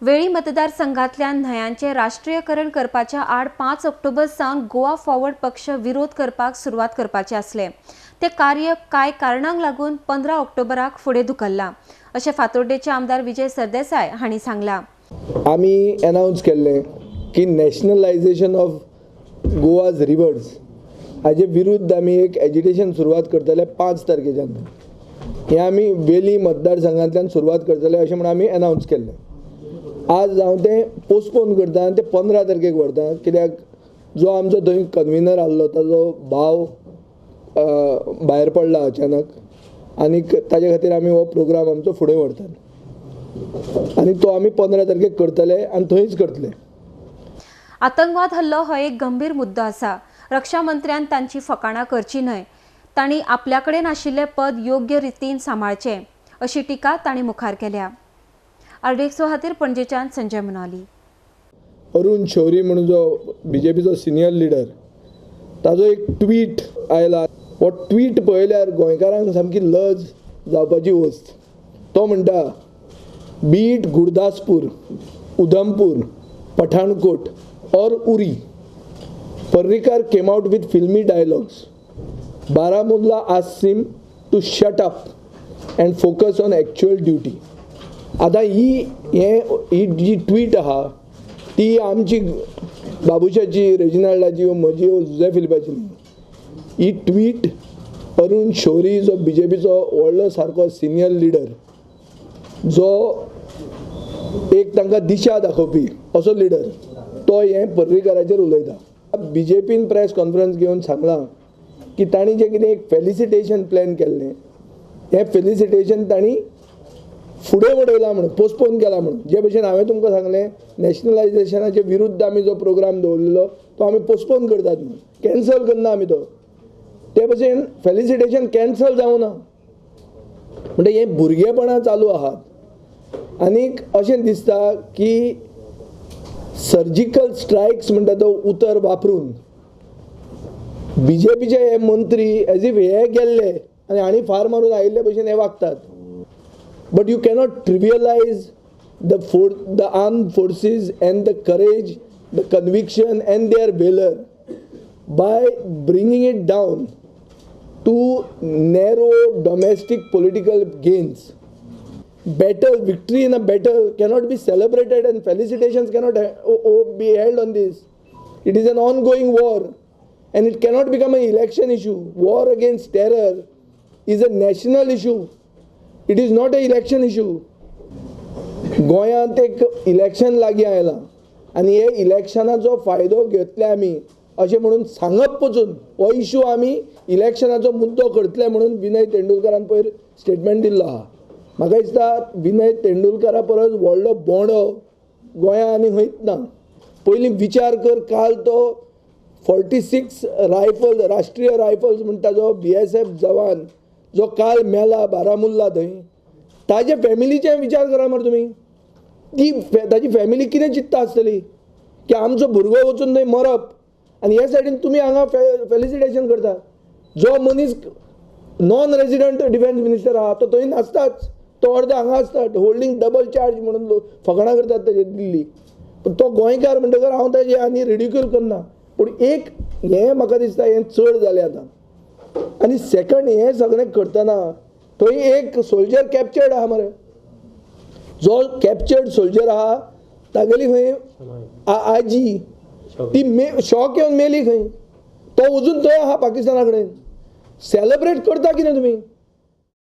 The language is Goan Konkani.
वेळी मतदारसंघातल्यान न्हंयांचें राष्ट्रीयकरण करपाच्या आड 5 ऑक्टोबर सावन गोवा फॉरवर्ड पक्ष विरोध करपाक सुरवात करपाचे आसले. ते कार्य कांय कारणांक लागून 15 ऑक्टोबराक फुडें धुकल्लां अशें फातोड्डेचे आमदार विजय सरदेसाय हांणी सांगलां. आमी अनावन्स केल्लें की नॅशनलायझेशन ऑफ गोवाज रिवर्स हाजे विरुद्ध आमी एक एजिटेशन सुरवात करतले 5 तारखेच्यान. हें आमी वेली मतदारसंघांतल्यान सुरवात करतले अशें म्हणून आमी अनावन्स केल्लें. आज हांव तें पोस्टपोन करता आनी तें 15 तारखेक व्हरता, कित्याक जो आमचो थंय कन्विनर आहलो ताजो भाव भायर पडला अचानक आनी ताजे खातीर आमी हो प्रोग्राम आमचो फुडें व्हरतात आनी तो आमी 15 तारखेक करतले आनी थंयच करतले. आतंकवाद हल्लो हो एक गंभीर मुद्दो आसा. रक्षा मंत्र्यान तांची फकाणां करची न्हय, तांणी आपल्या कडेन आशिल्लें पद योग्य रितीन सांबाळचें अशी टिका तांणी मुखार केल्या. आरडीएक्सो खातीर पणजेच्यान संजय मुनाली. अरुण शौरी म्हणून जो बीजेपीचो सिनियर लिडर ताजो एक ट्वीट आयला. हो ट्वीट पळयल्यार गोंयकारांक सामकी लज जावपाची वस्त. तो म्हणटा, be it Gurdaspur, Udhampur, Pathankot or Uri, Parrikar came out with filmy dialogues. Baramulla asked him to shut up and focus on actual duty. आतां ही जी ट्वीट आहा ती आमची बाबुशाची, रेजिनाल्डाची, म्हजी, जुझे फिलिपाची न्ही. ही ट्वीट अरुण शौरी जो बीजेपीचो व्हडलो सारको सिनियर लिडर, जो एक तांकां दिशा दाखोवपी असो लिडर, तो हें पर्रीकाराचेर उलयता. बीजेपीन प्रेस कॉन्फरन्स घेवन सांगलां की तांणी जें कितें एक फेलिसिटेशन प्लॅन केल्लें हें फेलिसिटेशन तांणी फुडें वडयलां म्हणून, पोस्टपोन केलां म्हणून. जे भशेन हांवें तुमकां सांगलें नॅशनलायझेशनाचे विरुद्ध आमी जो प्रोग्राम दवरलेलो तो आमी पोस्टपोन करतात म्हणून, कॅन्सल करना आमी तो. ते भशेन फेलिसिटेशन कॅन्सल जावना म्हणटा हें भुरगेपणां चालू आहात. आनीक अशें दिसता की सर्जिकल स्ट्रायक्स म्हणटा तो उतर वापरून बीजेपीचे हे मंत्री एज if हे गेल्ले आनी हांणी फार मारून आयिल्ले भशेन हे वागतात. But you cannot trivialise the armed forces and the courage, the conviction and their valour by bringing it down to narrow domestic political gains. Battle, victory in a battle cannot be celebrated and felicitations cannot be held on this. It is an ongoing war and it cannot become an election issue. War against terror is a national issue. It is not an election issue. गोंयांत एक इलेक्शन लागीं आयलां आनी हे इलेक्शनाचो फायदो घेतले आमी अशें म्हणून सांगप पसून हो इशू आमी इलेक्शनाचो मुद्दो करतले म्हणून विनय तेंडुलकारान पयर स्टेटमेंट दिल्लो आहा. म्हाका दिसता विनय तेंडुलकारा परस व्हडलो बोंडो गोंया आनी खंयच ना. पयलीं विचार कर, काल तो 46 रायफल, राष्ट्रीय रायफल्स म्हणटा जो बीएसएफ जवान जो काल मेला बारामुल्ला थंय, ताजे फॅमिलीचे विचार करा मरे तुमी. ती ताजी फॅमिली कितें चिंत्ता आसतली की आमचो भुरगो वचून थंय मरप आनी हे सायडीन तुमी हांगा फेलिसिटेशन करता. जो मनीस नॉन रेजिडंट डिफेन्स मिनिस्टर आहा तो थंय नासताच, तो अर्दो हांगा आसता, होल्डींग डबल चार्ज म्हणून फकाणां करतात ताजे दिल्ली. पूण तो गोंयकार म्हणटकर हांव ताजे आनी रिडिक्यूल करना, पूण एक हें म्हाका दिसता हें चड जालें आतां. आनी सेकंड, हें सगळें करतना थंय एक सोल्जर कॅप्चर्ड आहा मरे, जो कॅप्चर्ड सोल्जर आहा तागेली खंय आजी ती शॉक येवन मेली खंय, तो अजून थंय आहा पाकिस्ताना कडेन. सेलेब्रेट करता कितें तुमी?